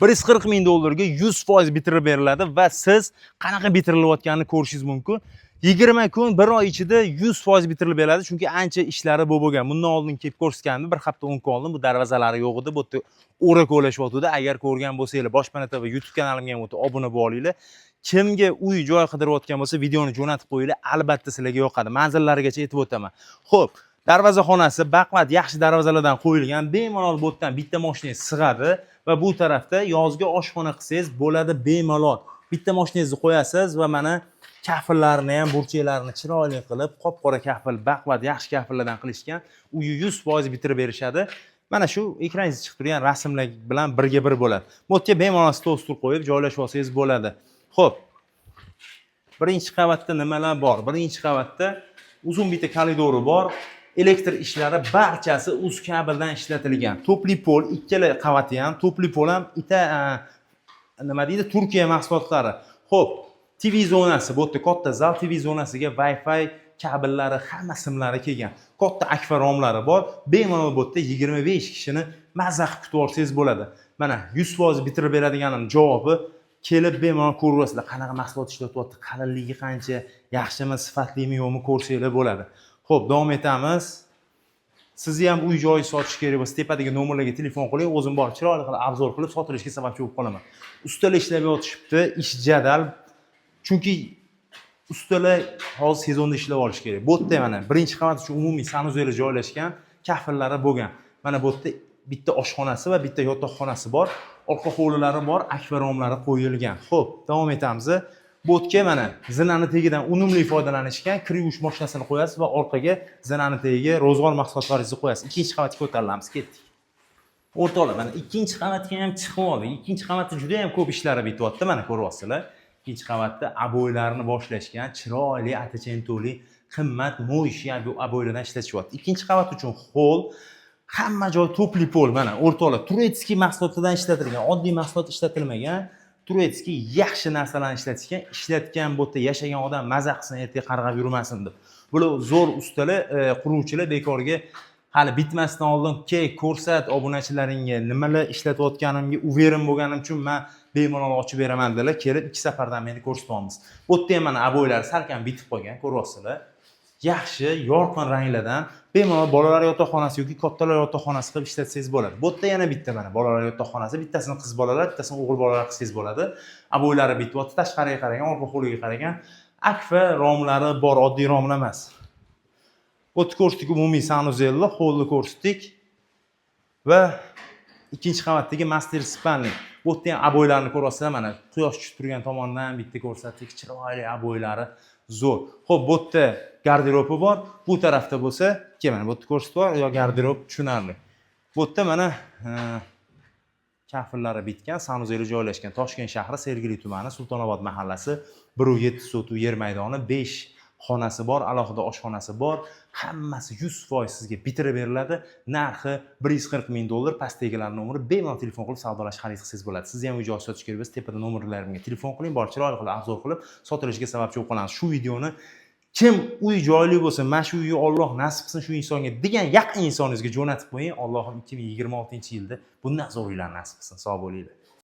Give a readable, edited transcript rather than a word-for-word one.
140 ming dollarga 100% bitirib beriladi va siz qanaqa bitirilayotganini ko'rishingiz mumkin. 20 kun, bir oy ichida 100% bitirilib beriladi, chunki ancha ishlari bo'lib bo'lgan. Bundan oldin kelib ko'rsatgandim, bir hafta, 10 kun oldin bu darvozalari yo'q edi, bu yerda o'ra ko'lashyotgandi. Agar ko'rgan bo'lsanglar, Boshpana TV YouTube kanalimga ham o'tib obuna bo'lib olinglar. Kimga uy joy qidirayotgan bo'lsa, videoni jo'natib qo'yinglar, albatta sizlarga yoqadi. Manzillarigacha aytib o'taman. Xo'p, darvozaxonasi baquvvat, yaxshi darvozalardan qo'yilgan. Bemalol bu yerdan bitta mashinangiz sig'adi va bu tarafda yozgi oshxona qilsangiz bo'ladi bemalol. Bitta mashinangizni qo'yasiz va mana kafellarini ham, burchaklarini chiroyli qilib, qop qora kafel, baquvvat, yaxshi kafellardan qilishgan. Uyni 100% bitirib berishadi. Mana shu ekrangizda chiqib turgan rasmlar bilan birga bir bo'ladi. Bu yerga bemalol stol, stul qo'yib joylashib olsangiz bo'ladi. Xo'p, birinchi qavatda nimalar bor? Birinchi qavatda uzun bitta koridori bor. Elektr ishlari barchasi Uzkabeldan ishlatilgan. Тёплый пол, ikkala qavati ham тёплый пол ham ita nima deydi, Turkiya mahsulotlari. Xo'p, TV zonasi, bu yerda katta zal, TV zonasiga Wi-Fi kabellari, hamma simlari kelgan. Katta akfa romlari bor. Bemalol bu yerda 25 kishini mazza qilib kutib olsangiz bo'ladi. Mana 100% bitirib beradiganim javobi, kelib bemalol ko'raverasizlar, qanaqa mahsulot ishlatyapti, qalinligi qancha, yaxshimi, sifatlimi, yo'qmi, ko'rsanglar bo'ladi. Xo'p, davom etamiz. Sizni ham uy joyi sotish kerak bo'lsa, tepadagi nomerlarga telefon qiling, o'zim borib chiroyli qilib обзор qilib, sotilishiga sababchi bo'lib qolaman. Ustalar ishlab yotishibdi, ish jadal. Chunki ustalar hozir sezonda ishlab olish kerak. Bu yerda mana birinchi qavat uchun umumiy санузел i joylashgan, kafellari bo'lgan. Mana bu yerda bitta oshxonasi va bitta yotoqxonasi bor. Orqa hovlilari bor, akfa romlari qo'yilgan. Xo'p, davom etamiz. Bu yerga mana zinani tagidan unumli foydalanishgan, kir yuvish mashinasini qo'yasiz va orqaga zinani tagiga ro'zg'or mahsulotlaringizni qo'yasiz. Ikkinchi qavatga ko'tarilamiz, ketdik. O'rtoqlar, mana ikkinchi qavatga ham chiqib oldik. Ikkinchi qavatda juda ham ko'p ishlari bityapti, mana ko'ryapsizlar. Ikkinchi qavatda обой larni boshlashgan, chiroyli оттенок li, qimmat моющий обой lardan ishlatishyapti. Ikkinchi qavat uchun xoll, hamma joy тёплый пол, mana o'rtoqlar, турецкий mahsulotlardan ishlatilgan, oddiy mahsulot ishlatilmagan. Турецкий yaxshi narsalarni ishlatishgan. Ishlatgan, bu yerda yashagan odam maza qilsin, ertaga qarg'ab yurmasin deb. Bular zo'r ustalar, quruvchilar bekorga hali bitmasdan oldin kel, ko'rsat obunachilaringga nimalar ishlatayotganimga уверен bo'lganim uchun man bemalol ochib beraman dedilar. Kelib ikki safardan meni ko'rsatyapmiz. Bu yerda ham mana обой lar salkam bitib qolgan, ko'ryapsizlar. Yaxshi, yorqin ranglardan, bemalol bolalar yotoqxonasi yoki kattalar yotoqxonasi qilib ishlatsangiz bo'ladi. Bu yerda yana bitta mana bolalar yotoqxonasi, bittasini qiz bolalar, bittasini o'g'il bolalar qilsangiz bo'ladi. Обой lari bityapti, tashqariga qaragan, orqa hovliga qaragan. Akfa romlari bor, oddiy romlar emas. Bu yerda ko'rsatdik umumiy санузел ni, holni ko'rsatdik va ikkinchi qavatdagi мастер спальный. Bu yerda ham обой larni ko'ryapsizlar, mana quyosh tushib turgan tomondan bitta ko'rsatdik, chiroyli обой lari zo'r. Xo'p, bu yerda garderobi bor. Bu tarafda bo'lsa, kel, mana bu yerda ko'rsatib yo garderob tushunarli. Bu yerda mana kafellari bitgan, санузел i joylashgan. Toshkent shahri, Sergeli tumani, Sultonobod mahallasi, 1,7 sotuv yer maydoni, 5 xonasi bor, alohida oshxonasi bor. Hammasi 100% sizga bitirib beriladi. Narxi 140 ming dollar. Pastdagilar nomeri, bemalol telefon qilib savdolashib, xarid qilsangiz bo'ladi. Sizni ham uy joy sotish kerak bo'lsa, tepada nomerlarimga telefon qiling, borib chiroyli qilib обзор qilib, sotilishiga sababchi bo'lib qolamiz. Shu videoni kim uy joyli bo'lsa, mana shu uyni Olloh nasib qilsin shu insonga degan yaqin insoningizga jo'natib qo'ying. Allohim 2026-yilda bundan zo'r uylarni nasib qilsin. Sog' bo'linglar.